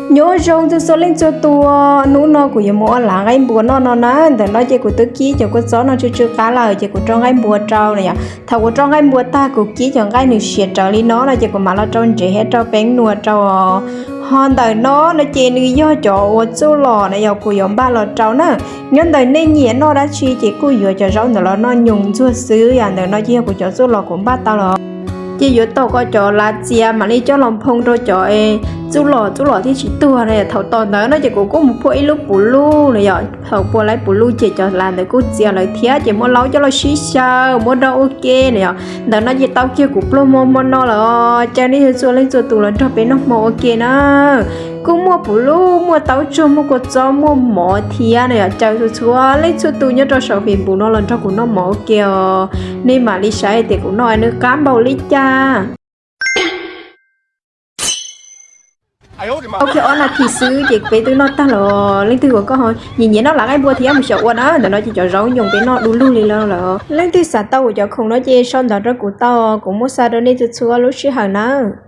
Nyob zoo txhua txhua leej txhua tus, hnub no kuv yuav mus ua lav nqaij npua noj no na. Ntawm no ces kuv twb kib cov kua txob no tsw tsw qab lawm ces kuv rau nqaij npua rau na yom. Thaum kuv rau nqaij npua tag kuv kib cov nqaij nws siav rawv li no no ces kuv mam los rau ntsev thiab rau peeb nua rau. Ho ntawm no no ces nws yog cov uas txuj lom na yom, kuv yuav npaj los rau na. Nyob ntawm nej nyiam noj dab tsi ces kuj yuav cov zaub ntawm los noj nyoos ntxuag xwb. Yam ntawm no ces yog kuv cov txuj lom kuv npaj tau los, ces yuav tau kom cov lav txias mam li coj los nphoo rau cov txuj lom, txuj lom thiaj tsis tuag na. Thaum tom ntawd no ces kuv kuj mus phua ib lub puv luj na yom. Thaum phua lawv puv luj ces cov lav ntawd kuj txias lawm thiab ces muab laub coj los sib xyaw muab rau ua ke na yom. Ntawm no ces tau kiag kuv pluag hmo hmo no lawm. Caw nej txhua leej txhua tus los nrog peb noj hmo ua ke na. Kuj muaj puv luj, muaj taub tsuag, muaj kua txob, muaj mov thiab na yom. Caw txhua txhua leej txhua tus nyob rau saum Facebook no los nrog kuv noj mov ua ke os. Nej mam li saib tias kuv noj nws qab npaum li cas. Ok, ob nas this xwb ces peb twb noj tag los. Leej twg uas koj nyiam nyiam noj lav nqaij npua thiab mus xyaum ua na. Ntawm no ces cov zaub nyoos peb noj du lug li lawm. Leej twg xav tau kuv cov khoom no ces sau ntawv rau kuv tau, kuv muab xa rau nej txhua txhua lub sij hawm nawb.